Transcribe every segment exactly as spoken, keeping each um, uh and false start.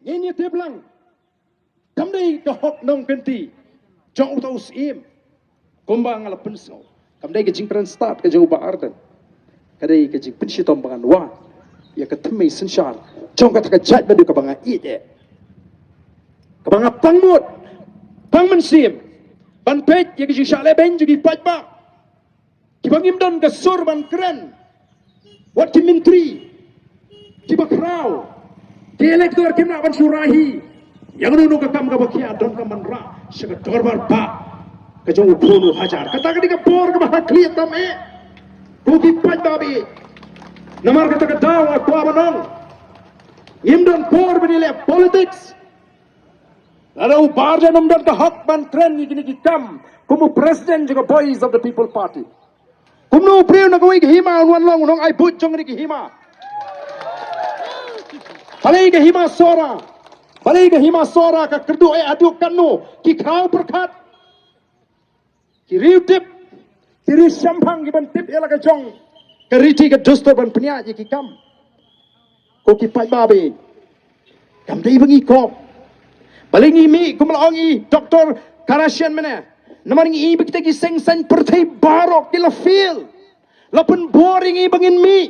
Ngin ïa tip lang. Kam dei ka hok nongkynti jong uta u syiem. Kumba nga la pynsngew, kam dei ka jingkren stad ka jong u Bah Ardent. Ka dei ka jingpynshitom ba ngan wad ïa ka thymmei synshar jong kata ka jaitbynriew kaba nga ïeit eh. Kaba nga pang mut, pang mynsiem ban peit ïa ka jingshah lehbeiñ jong ki paidbah. Kiba ngim don ka sur ban kren. Wat ki myntri, kiba khraw, ki elector kim lah ban shu rah hi ïa kano kano ka kam kaba khia, donkam ban rah sha ka dorbar bah ka jong u khun u hajar. Kata ka dei ka bor kaba ha khlieh tam eh. Ko ki paidbah ba ïeit, namar kata ka daw nga kwah ban ong, ngim don por ban ïaleh politics. Lada u Bah Ardent um don ka hok ban kren ïa kine ki kam kum u president jong ka Voice of the People Party, kumno u briew na kawei ka hima un wan long u nongai buit jong kine ki hima? Balei ka hima Sohra, balei ka hima Sohra ka kyrduh eh haduh katno? Ki khraw pyrkhat, ki riew tip, ki riew shemphang, ki ban tip ïa la ka jong ka riti ka dustur ban pynïaid ïa ki kam. Ko ki paidbah ba ïeit, kam dei ba ngi kop. Balei ngi mih kum la ong i Doktor Kharashian mynne? Namar ngi i ba kita ki seng saiñ pyrthei baroh ki la fail, la pynbor ïa ngi ba ngin mih.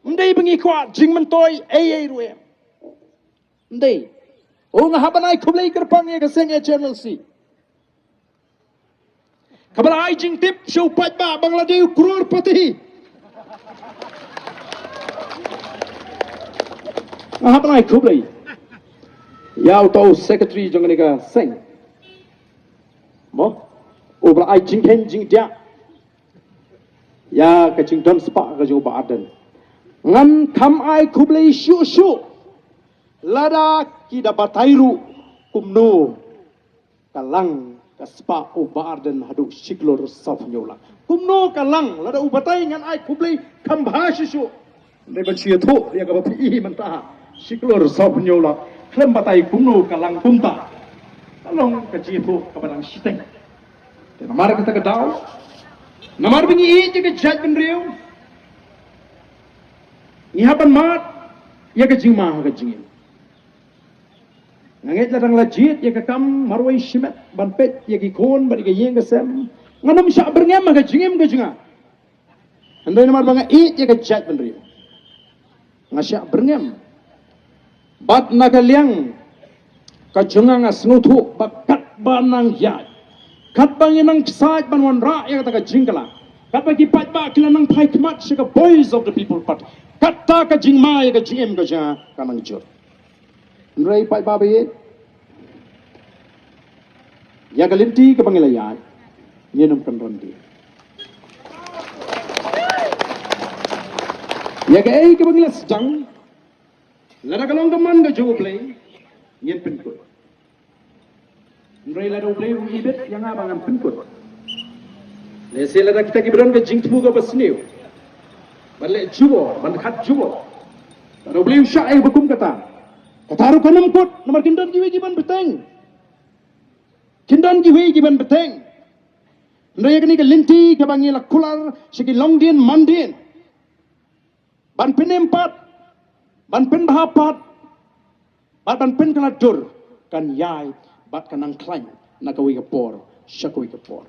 Ym dei ba ngi kwah jingmyntoi ei ei ruh em. Ym dei. O, nga hap ban ai khublei kyrpang ïa ka seng H N L C kaba la ai jingtip sha u paidbah ba nga la dei u crorepati. Nga hap ban ai khublei ïa uta u secretary jong kane ka seng, mo, uba la ai jingkheiñ jingdiah ïa ka jingdon spah ka jong u Bah Ardent. Ngan kham ai khublei shuh shuh lada ki da batai ruh kumno ka lang ka spah u Bah Ardent haduh shi klur sawphew hynñiew lak. Kumno ka lang lada u batai, ngan ai khublei kham bha shuh shuh. Dei ban shu ïathuh ïa kaba phi i mynta, shi klur sawphew hynñiew lak. Khlem batai kumno ka lang kumta? Ka long ka jingïathuh kaba dang shiteng. Te namar kata ka daw, namar ba ngi ïeit ïa ka jaitbynriew, ngi hap ban mad ïa ka jingma ha ka jingim. Nga ngeit la dang la jied ïa ka kam marwei shimet ban peit ïa ki khun bad ïa ka ïing ka sem, ngan ym shah byrngem ha ka jingim ka jong nga. Hynrei namar ba nga ïeit ïa ka jaitbynriew, nga shah byrngem. Bad na ka liang ka jong nga, nga sngewthuh ba katba nang ïaid, katba ngi nang ksaid ban wanrah ïa kata ka jingkylla, katba ki paidbah ki la nang phai khmat sha ka Voice of the People Party, kata ka jingma ïa ka jingim ka jong nga ka nang jur. Hynrei paidbah ba ïeit, ïa ka lynti kaba ngi la ïaid, ngin ym kynran de. Ïa kaei kaba ngi la sdang, lada ka long ka mon ka jong U Blei, ngin pynkut. Hynrei lada U Blei u ibit ïa nga ba ngan pynkut, lehse lada kita kiba don ka jingthmu kaba sniew ban leh jubor, ban khat jubor, lada U Blei u shah ïa ba kum kata, kata ruh kan ym kut, namar kin don kiwei ki ban bteng. Kin don kiwei ki ban bteng. Hynrei ïa kane ka lynti kaba ngi la kular sha ki longdien mandien, ban pynim pat, ban pynbha pat, bad ban pynkylla dur, kan ïai bad kan nang khlaiñ na kawei ka por sha kawei ka por.